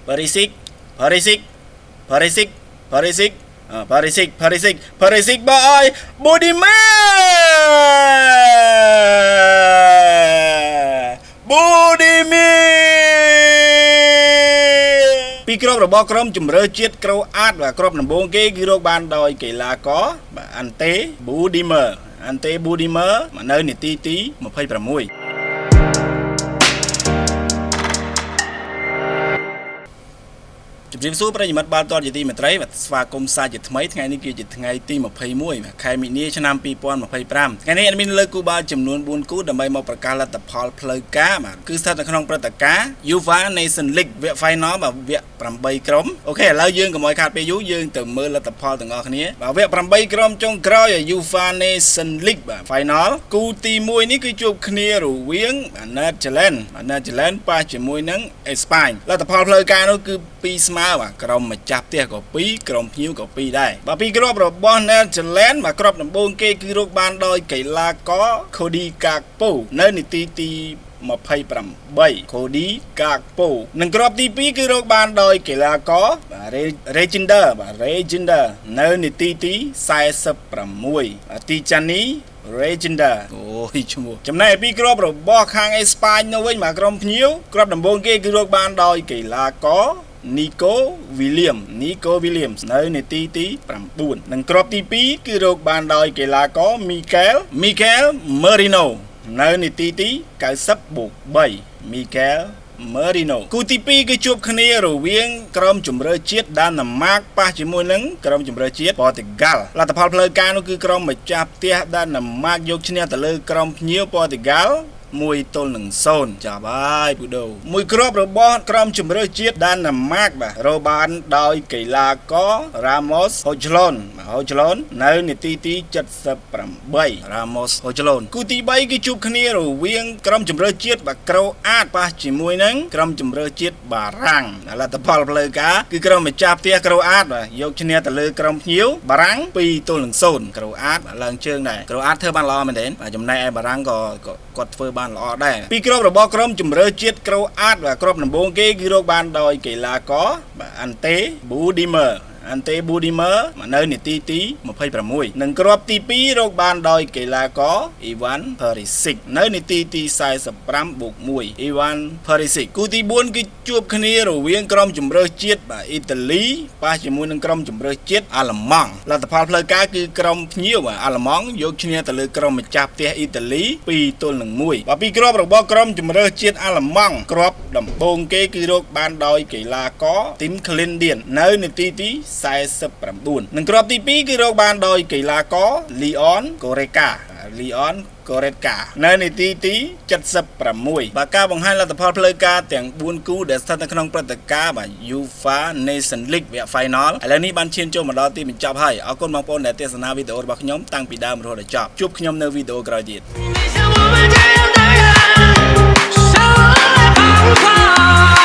Perisic Perisic Perisic Perisic Perisic Perisic Perisic បើឲ្យ Budimir Budimir ពីរគ្រាប់របស់ក្រុមជម្រើសជាតិក្រូអាតបាទគ្រាប់ដំបូងគេគឺរកបានដោយកីឡាករបាទអាន់តេប៊ូឌីមើអាន់តេប៊ូឌីមើនៅនាទីទី26 ជំរាបសួរប្រិយមិត្តបាល់ទាត់ជាទីមេត្រីបាទស្វាគមន៍សាជាថ្មីថ្ងៃនេះគឺជាថ្ងៃទី21ខែមីនាឆ្នាំ2025ថ្ងៃនេះអេដមីនលើកគូបាល់ចំនួន4គូដើម្បីមកប្រកាសលទ្ធផលផ្លូវការបាទគឺស្ថិតនៅក្នុងព្រឹត្តិការណ៍ UEFA Nation League វគ្គ Final បាទវគ្គ8ក្រុម OK ឥឡូវយើងកុំឲ្យខាតពេលយូរយើងទៅមើលលទ្ធផលទាំងអស់គ្នាបាទវគ្គ8ក្រុមចុងក្រោយ UEFA Nation League បាទ Final គូទី1នេះគឺជួបគ្នារវាងបាទ Netherlands បាទ Netherlands ប៉ះជាមួយនឹងអេស្ប៉ាញលទ្ធផលផ្លូវការនោះគឺ2ស្មើបាទក្រុមម្ចាស់ផ្ទះក៏2ក្រុមភ្ញៀវក៏2ដែរបាទពីរគ្រាប់របស់ Netherlands បាទគ្រាប់ដំបូងគេគឺរកបានដោយកីឡាករ Cody Gakpo នៅនាទីទី28 Cody Gakpo និងគ្រាប់ទី2គឺរកបានដោយកីឡាករបាទ Reijnders បាទ Reijnders នៅនាទីទី46បាទ Tijjani Reijnders អូយឈ្មោះចំណែកពីរគ្រាប់របស់ខាងអេស្ប៉ាញនៅវិញបាទក្រុមភ្ញៀវគ្រាប់ដំបូងគេគឺរកបានដោយកីឡាករ Nico William Nico Williams នៅនាទីទី9និងគ្រាប់ទី2គឺរកបានដោយកីឡាករ Mikel Merino នៅនាទីទី90បូក3 Mikel Merino គូទី2គឺជួបគ្នារវាងក្រុមជម្រើសជាតិដាណាម៉ាកប៉ះជាមួយនឹងក្រុមជម្រើសជាតិប៉ូទុយហ្គាល់លទ្ធផលផ្លូវការនោះគឺក្រុមម្ចាស់ផ្ទះដាណាម៉ាកយកឈ្នះទៅលើក្រុមភ្ញៀវប៉ូទុយហ្គាល់1-0ចាប់ហើយពូដូមួយគ្រាប់របស់ក្រុមជម្រើសជាតិដាណាម៉ាកបាទរកបានដោយកីឡាករ Ramos Hojlund បាទ Hojlund នៅនាទីទី78 Ramos Hojlund គូទី3គឺជួបគ្នារវាងក្រុមជម្រើសជាតិបាទក្រូអាតប៉ះជាមួយនឹងក្រុមជម្រើសជាតិបារាំងលទ្ធផលផ្លូវការគឺក្រុមម្ចាស់ផ្ទះក្រូអាតបាទយកឈ្នះទៅលើក្រុមភ្ញៀវបារាំង2-0ក្រូអាតបាទឡើងជើងដែរក្រូអាតធ្វើបានល្អមែនទេបាទចំណែកឯបារាំងក៏គាត់ធ្វើបានល្អដែរពីរគ្រាប់របស់ក្រុមជម្រើសជាតិក្រូអាតបាទគ្រាប់ដំបូងគេគឺរកបានដោយកីឡាករបាទអាន់តេប៊ូឌីមើអាន់តេប៊ូឌីមើនៅនាទីទី26និងគ្រាប់ទី2រកបានដោយកីឡាករអ៊ីវ៉ាន់ផឺរីស៊ីកនៅនាទីទី45បូក1អ៊ីវ៉ាន់ផឺរីស៊ីកគូទី4គឺជួបគ្នារវាងក្រុមជម្រើសជាតិបាទអ៊ីតាលីប៉ះជាមួយនឹងក្រុមជម្រើសជាតិអាល្លឺម៉ង់លទ្ធផលផ្លូវការគឺក្រុមភ្ញៀវបាទអាល្លឺម៉ង់យកឈ្នះទៅលើក្រុមម្ចាស់ផ្ទះអ៊ីតាលី2-1បាទពីគ្រាប់របស់ក្រុមជម្រើសជាតិអាល្លឺម៉ង់គ្រាប់ដំបូងគេគឺរកបានដោយកីឡាករទីមក្លីនឌៀននៅនាទីទី49និងគ្រាប់ទី2គឺរកបានដោយកីឡាករលីអនកូរ៉េកាលីអនកូរ៉េកានៅនាទីទី76បាទការបង្ហាញលទ្ធផលផ្លូវការទាំង4គូដែលស្ថិតនៅក្នុងព្រឹត្តិការណ៍បាទ UEFA Nation League វគ្គ Final ឥឡូវនេះបានឈានចូលមកដល់ទីបញ្ចប់ហើយអរគុណបងប្អូនដែលទស្សនាវីដេអូរបស់ខ្ញុំតាំងពីដើមរហូតដល់ចប់ជួបខ្ញុំនៅវីដេអូក្រោយទៀត 你像我们这样的人，生来彷徨。